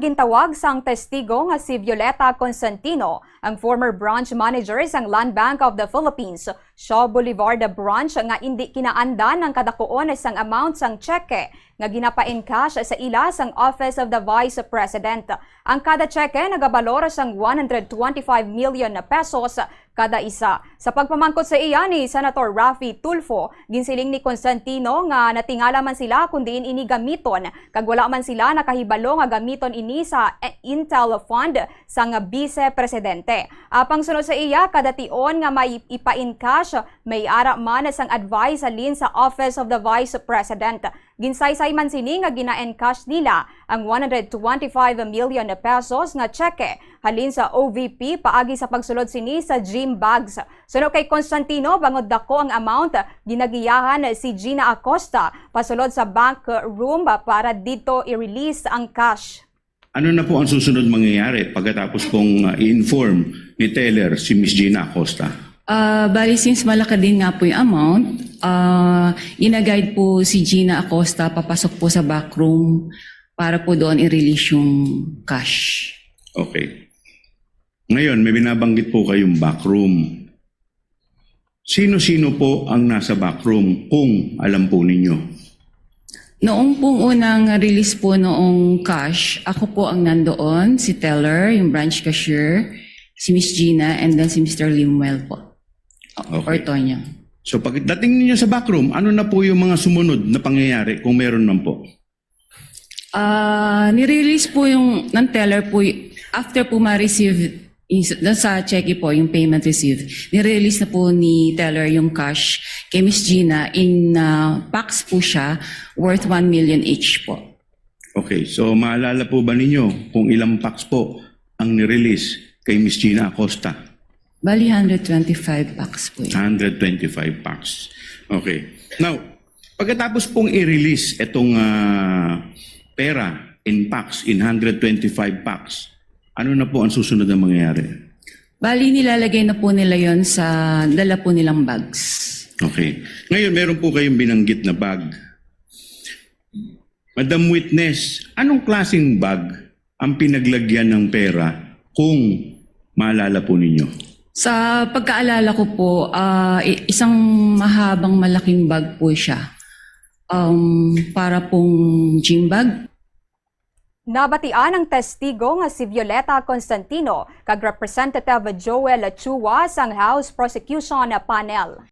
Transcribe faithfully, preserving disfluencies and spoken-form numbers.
Gintawag sang testigo nga si Violeta Constantino, ang former branch manager sang Land Bank of the Philippines, Shaw Boulevard Branch, nga indi kinaandan ang kadakuon sang amount sang tseke nga ginapa-encash sa ila sang Office of the Vice President. Ang kada tseke nagabalor sang one hundred twenty-five million pesos kada isa. Sa pagpamangkot sa iya ni Senator Raffy Tulfo, ginsiling ni Constantino nga natingala man sila kon diin ini gamiton, kag wala man sila nakahibalo nga gamiton ini sa, eh, Intel Fund sang Bise Presidente. Apang sunod sa iya, kada tion nga may ipa-encash, may ara man sang advice halin sa Office of the Vice President. Ginsaysay man sini nga gina-encash nila ang one hundred twenty-five million pesos nga tseke halin sa O V P paagi sa pagsulod sini sa gym bags. Suno kay Constantino, bangod dako ang amount, ginagiyahan si Gina Acosta pasulod sa bank room para didto i-release ang cash. Ano na po ang susunod mangyayari pagkatapos pong, ah, i-inform ni teller si Miss Gina Acosta? Ah, bali, since malaki din nga po yung amount, ah, gina-guide po si Gina Acosta papasok po sa backroom para po doon i-release yung cash. Okay. Ngayon, may binabanggit po kayong backroom. Sino-sino po ang nasa backroom kung alam po ninyo? Noong pong unang release po noong cash, ako po ang nandoon, si teller, yung branch cashier, si Miss Gina, and then si Mister Limuel po. Okay. Ortoño. So pagdating ninyo sa backroom, ano na po yung mga sumunod na pangyayari kung meron man po? Ah, nirelease po yung ng teller po y-, after po ma-receive is, doon sa cheque po, yung payment receive, nirelease na po ni teller yung cash kay Miss Gina in, ah, packs po siya, worth one million each po. Okay, so maalala po ba ninyo kung ilang packs po ang nirelease kay Miss Gina Acosta? Bali, hundred twenty-five packs po yun. Hundred twenty-five packs. Okay. Now, pagkatapos pong i-release itong, ah, pera in packs, in hundred twenty-five packs, ano na po ang susunod na mangyayari? Bali, nilalagay na po nila yon sa dala po nilang bags. Okay. Ngayon, meron po kayong binanggit na bag. Madam Witness, anong klaseng bag ang pinaglagyan ng pera, kung maalala po ninyo? Sa pagkaalala ko po, ah, i-, isang mahabang malaking bag po siya. Um, para pong gym bag. Nabatian ang testigo nga si Violeta Constantino kag Representative Joel Chua sang House Prosecution Panel.